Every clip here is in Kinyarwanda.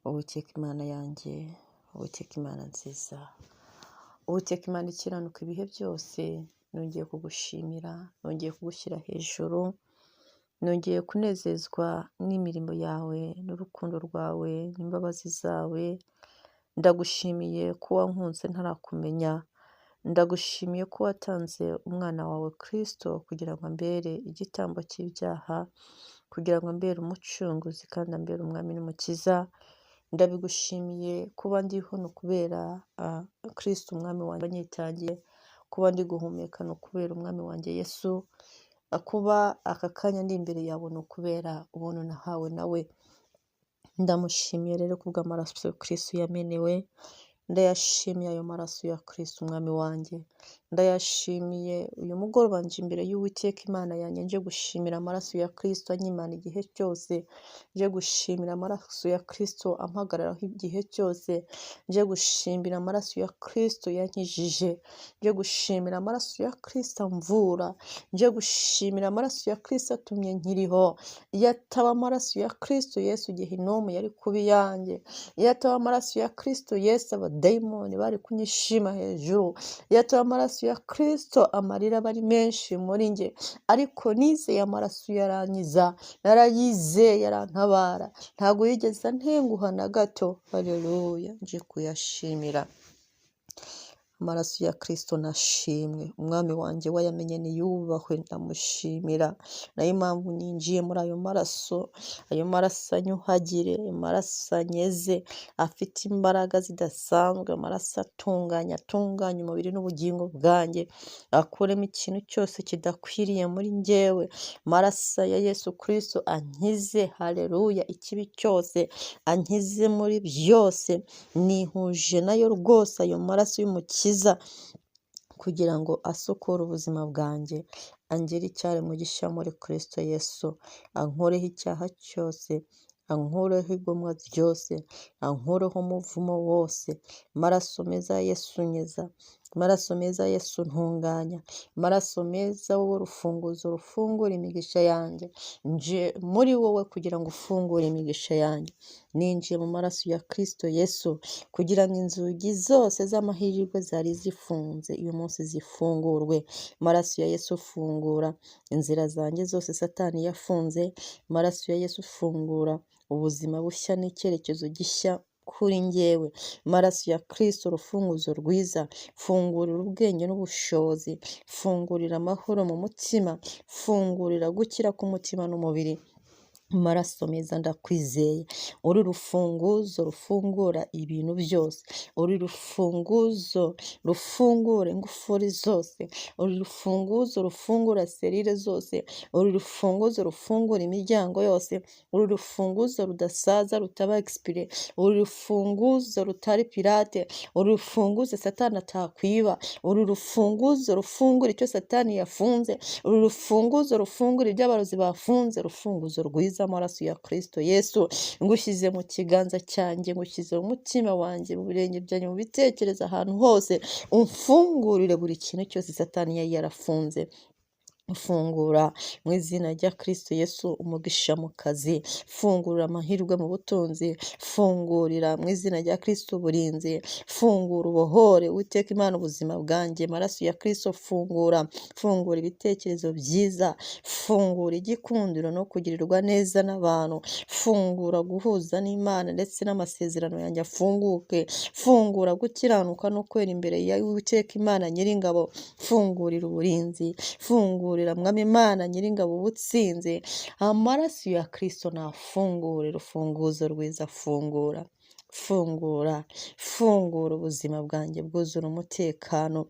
Uwiteka Imana yanjye, Uwiteka Imana nziza, Uwiteka Imana ikiranuka ibihe byose, nongeye kugushimira, nongeye kugushyira hejuru, nongeye kunezezwa n'imirimo yawe n'urukundo rwawe n'imbabazi zawe, ndagushimiye ko wankunze ntarakumenya, ndagushimiye ko watanze umwana wawe Kristo kugira ngo ambere igitambo cy'ibyaha, kugira ngo ambere umucunguzi kandi ambere umwami n'umukiza, ndabigushimiye kuba ndiho ni ukubera Kristo umwami wanjye wanyitangiye, kuba ndi guhumeka ni ukubera umwami wanjye Yesu, kuba aka kanya ndi imbere yawe ni ukubera ubuntu nahawe nawe, ndamushimiye rero kubw'amaraso Kristo yamenewe, ndayashimiye ayo maraso ya Kristo umwami wanjye, ndayashimiye uyu mugoroba nje imbere y'Uwiteka Imana yanjye nje gushimira amaraso ya Kristo anyimana igihe cyose, nje gushimira amaraso ya Kristo ampagararaho igihe cyose, nje gushimira amaraso ya Kristo yankijije, nje gushimira amaraso ya Kristo amvura, nje gushimira amaraso ya Kristo atumye nkiriho, iyo ataba amaraso ya Kristo Yesu gehinomu yari kuba iyanjye, iyo ataba amaraso ya Kristo Yesu abadayimoni bari kunyishima hejuru, iyo ataba amaraso ya Kristo amarira aba ari menshi muri njye, ariko nizeye amaraso yarankiza, narayizeye arantabara, ntabwo yigeze antenguha na gato, haleluya, nje kuyashimira. Amaraso ya Kristo nashimwe, umwami wanjye wayamenye niyubahwe, ndamushimira. Nayo mpamvu ninjiye muri ayo maraso, ayo maraso anyuhagire, ayo maraso anyeze, afite imbaraga zidasanzwe, amaraso atunganya, atunganya umubiri n'ubugingo bwanjye, akuremo ikintu cyose kidakwiriye muri njyewe, amaraso ya Yesu Kristo ankize, haleluya, ikibi cyose ankize muri byose, nihuje nayo rwose ayo maraso y'Umukiza kugira ngo asukure ubuzima bwanjye, angire icyaremwe gishya muri Kristo Yesu, ankureho icyaha cyose, ankureho igomwa ryose, ankureho umuvumo wose, amaraso meza ya Yesu nkiza, amaraso meza ya Yesu ntunganya, amaraso meza wowe urufunguzo rufungura imigisha yanjye, nje muri wowe kugira ngo ufungure imigisha yanjye, ninjiye mu maraso ya Kristo Yesu kugira ngo inzugi zose z'amahirwe zari zifunze uyu munsi zifungurwe, amaraso ya Yesu fungura inzira zanjye zose Satani yafunze, amaraso ya Yesu fungura ubuzima bushya n'icyerekezo gishya kuri njyewe, amaraso ya Kristo urufunguzo rwiza, fungurira ubwenge n'ubushobozi, fungurira amahoro mu mutima, fungurira gukira k'umutima n'umubiri, amaraso meza ndakwizeye, uri rufunguzo rufungura ibintu byose, uri rufunguzo rufungura ingufuri zose, uri rufunguzo rufungura serire zose, uri rufunguzo rufungura imiryango yose, uri rufunguzo rudasaza rutaba expiré, uri rufunguzo rutari pirate, uri rufunguzo Satani atakwiba, uri rufunguzo rufungura icyo Satani yafunze, uri rufunguzo rufungura ibyo abarozi bafunze, urufunguzo rwiza amaraso ya Kristo Yesu, ngushyize mu kiganza cyanjye, ngushyize mu mutima wanjye, mu birenge byanjye, mu bitekerezo, ahantu hose, umfungurire buri kintu cyose Satani yari yarafunze. Fungura mu izina rya Kristo Yesu umugisha mu kazi, fungurira amahirwe mu butunzi, fungurira mu izina rya Kristo uburinzi, fungura ubohore Uwiteka Imana ubuzima bwanjye, amaraso ya Kristo fungura, fungura ibitekerezo byiza, fungura igikundiro no kugirirwa neza n'abantu, fungura guhuza n'Imana ndetse n'amasezerano yanjye afunguke, fungura gukiranuka no kwera imbere ya Uwiteka Imana Nyiringabo, fungurira uburinzi, fungurira Mwami Imana Nyiringabo ubutsinzi, amaraso ya Kristo nafungure urufunguzo rwiza, fungura, fungura, fungura ubuzima bwanjye bwuzura umutekano,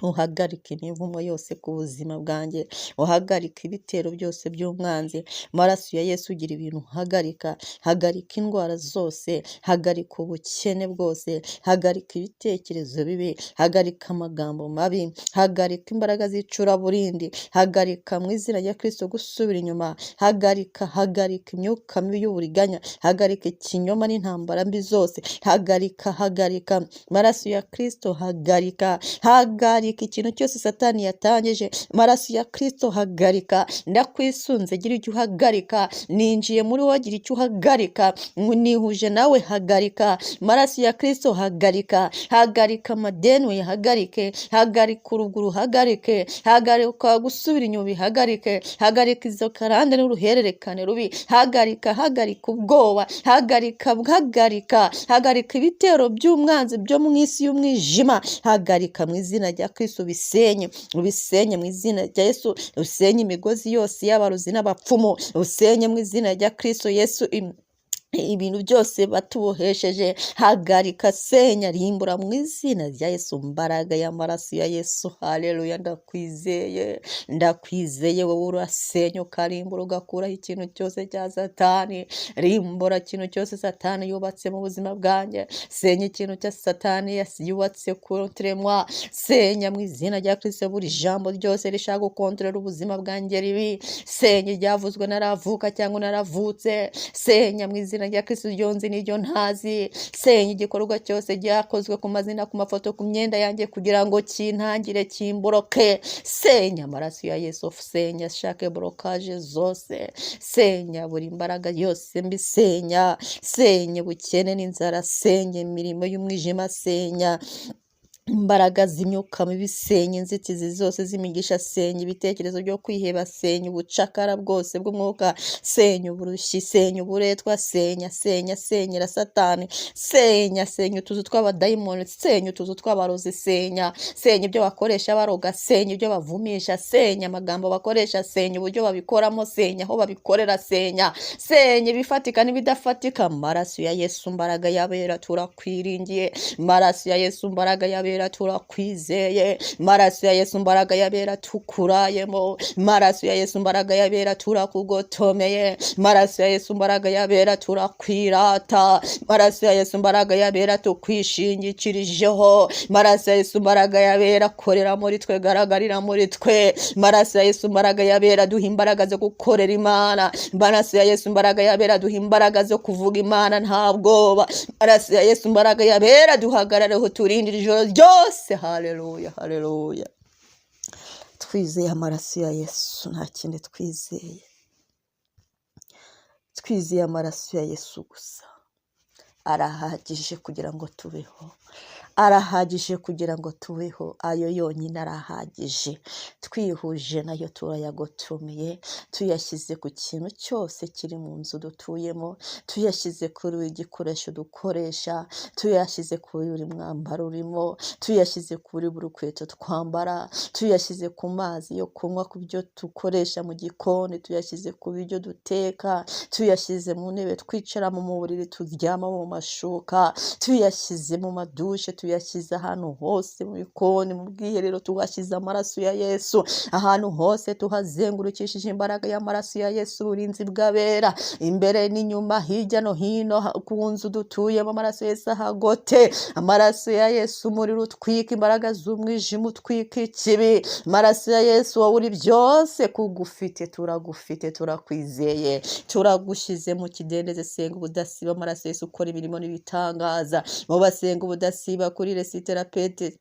uhagarike imivumo yose ku buzima bwanjye, uhagarike ibitero byose by'umwanzi, amaraso ya Yesu ugira ibintu uhagarika, hagarika indwara zose, hagarika ubukene bwose, hagarika ibitekerezo bibi, hagarika amagambo mabi, hagarika imbaraga z'icuraburindi, hagarika mu izina rya Kristo gusubira inyuma, hagarika, hagarika imyuka mibi y'uburiganya, hagarika ikinyoma n'intambara mbi zose, hagarika, hagarika, amaraso ya Kristo hagarika, hagarika Hagarika ikintu cyose Satani yatangije. Maraso ya Kristo, hagarika. Ndakwisunze, gira icyo uhagarika. Ninjiye muri wowe, gira icyo uhagarika. Nihuje nawe, hagarika. Maraso ya Kristo, hagarika. Hagarika amadeni, uyahagarike. Hagarika uruguru, hagarike. Hagarika gusubira inyuma, bihagarike. Hagarika izo karande n'uruhererekane rubi. Hagarika, hagarika ubwoba, hagarika, hagarika, hagarika ibitero by'umwanzi byo mu isi y'umwijima. Hagarika mu izina rya Kristo, ubisenye, ubisenye mu izina rya Yesu. Usenye imigozi yose y'abarozi n'abapfumu, usenye mu izina rya Kristo Yesu ibintu byose batubohesheje. Hagarika, senya, rimbura mu izina rya Yesu, mbaraga y'amaraso ya Yesu. Haleluya! Ndakwizeye, ndakwizeye. Wowe urasenya, ukarimbura, ugakuraho ikintu cyose cya Satani. Rimbura ikintu cyose Satani yubatse mu buzima bwanjye. Senya ikintu cya Satani yubatse contre moi. Senya mu izina rya Kristo buri jambo ryose rishaka gukontorera ubuzima bwanjye ribi. Senya iryavuzwe naravuka cyangwa naravutse. Senya mu izina rya Kristo iryo nzi n'iryo ntazi. Senya igikorwa cyose cyakozwe ku mazina, ku mafoto, ku myenda yanjye kugira ngo kintangire, kimboroke. Senya, amaraso ya Yesu, senya shake blocage zose. Senya buri mbaraga yose mbi. Senya, senya ubukene n'inzara. Senya imirimo y'umwijima. Senya imbaraga z'imyuka mibi. Senya inzitizi zose z'imigisha. Senya ibitekerezo byo kwiheba. Senya ubucakara bwose bw'umwuka. Senya uburushyi. Senya uburetwa. Senya, senya, senyera Satani. Senya, senya utuzu tw'abadayimoni. Senya utuzu tw'abarozi. Senya, senya ibyo bakoresha baroga. Senya ibyo bavumisha. Senya amagambo bakoresha. Senya uburyo babikoramo. Senya aho babikorera. Senya, senya ibifatika n'ibidafatika. Maraso ya Yesu, mbaraga y'abera, turakwiringiye. Maraso ya Yesu, mbaraga y'abera, turakwizeye. Maraso ya Yesu, mbaraga y'abera, tukurayemo. Maraso ya Yesu, mbaraga y'abera, turakugotomeye. Maraso ya Yesu, mbaraga y'abera, turakwirata. Maraso ya Yesu, mbaraga y'abera, tukwishingikirijeho. Maraso ya Yesu, mbaraga y'abera, korera muri twe, garagarira muri twe. Maraso ya Yesu, mbaraga y'abera, duha imbaraga zo gukorera Imana. Maraso ya Yesu, mbaraga y'abera, duha imbaraga zo kuvuga Imana nta bwoba. Maraso ya Yesu, mbaraga y'abera, duhagarareho, turindire ijoro ryose. Haleluya, haleluya! Twizeye amaraso ya Yesu, nta kindi twizeye. Twizeye amaraso ya Yesu gusa. Arahagije kugira ngo tubeho, arahagije kugira ngo tubeho. Ayo yonyine arahagije. Twihuje nayo, turayagotomeye, tuyashyize ku kintu cyose kiri mu nzu dutuyemo, tuyashyize kuri buri gikoresho dukoresha, tuyashyize kuri buri mwambaro urimo, tuyashyize kuri buri rukweto twambara, tuyashyize ku mazi yo kunywa, ku byo dukoresha mu gikoni, tuyashyize ku biryo duteka, tuyashyize mu ntebe twicaramo, mu buriri turyamamo, mu mashuka, tuyashyize mu madushe, tuyashyize ahantu hose, mu bikoni, mu bwiherero, tuhashyize amaraso ya Yesu. Ahantu hose tuhazengurukishije imbaraga y'amaraso ya Yesu, uburinzi bw'abera imbere n'inyuma, hirya no hino ku nzu dutuyemo. Amaraso ya Yesu ahagote. Amaraso ya Yesu, umuriro utwika imbaraga z'umwijima, utwika ikibi. Amaraso ya Yesu, wowe uri byose kugufite, turagufite, turakwizeye, turagushyize mu kidendezi. Senga ubudasiba. Amaraso ya Yesu ukora imirimo n'ibitangaza mu basenga ubudasiba kuri resiterapete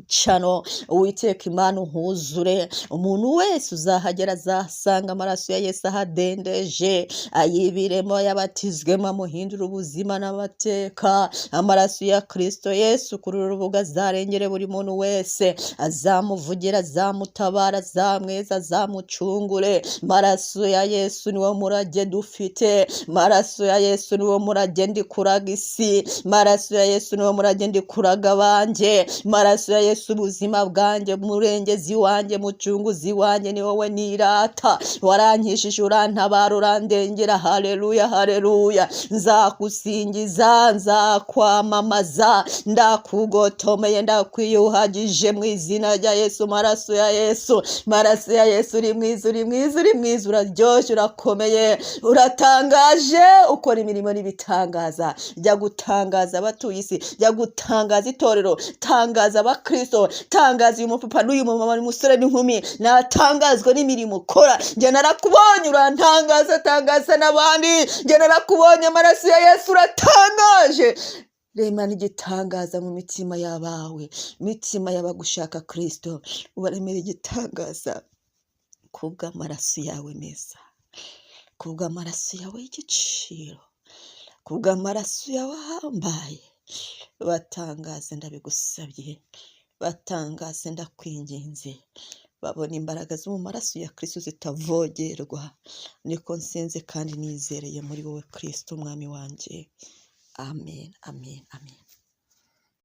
cano. Uwiteka Imana, uhuzure. Umuntu wese uzahagera azasanga amaraso ya Yesu ahadendeje, ayibiremo, yabatizwemo, amuhindura ubuzima n'amateka. Amaraso ya Kristo Yesu kuri uru rubuga azarengere buri muntu wese, azamuvugira, azamutabara, azamweza, azamucungure. Maraso ya Yesu niwo murage dufite. Maraso ya Yesu niwo murage ndi kuraga isi. Maraso ya Yesu niwo murage ndi kuraga abanjye. Maraso ya Yesu, ubuzima bwanjye, murengezi wanjye, mucunguzi wanjye, ni wowe nirata. Warankishije, urantabara, urandengera. Haleluya, haleluya! Nzagusingiza, nzakwamamaza. Ndakugotomeye, ndakwiyuhagije mu izina rya Yesu. Maraso ya Yesu, maraso ya Yesu, uri mwiza, uri mwiza, uri mwiza, uraryoshye, urakomeye, uratangaje, ukora imirimo n'ibitangaza. Jya gutangaza abatuye isi, jya gutangaza itorero, tangaza abakristo, tangaza uyu mupapa n'uyu mumama n'umusore n'inkumi. Natangazwa n'imirimo ukora. Njye narakubonye, urantangaza, tangaza n'abandi. Njye narakubonye, amaraso ya Yesu, uratangaje. Remana igitangaza mu mitima y'abawe, mitima y'abagushaka Kristo, ubaremere igitangaza kubw'amaraso yawe meza, kubw'amaraso yawe y'igiciro, kubw'amaraso yawe ahambaye. Batangaze ndabigusabye, batangaze ndakwinginze, babona imbaraga zo mu maraso ya Kristo zitavogerwa. Niko nsenze kandi nizereye muri wowe Kristo Umwami wanjye. Amen, amen, amen.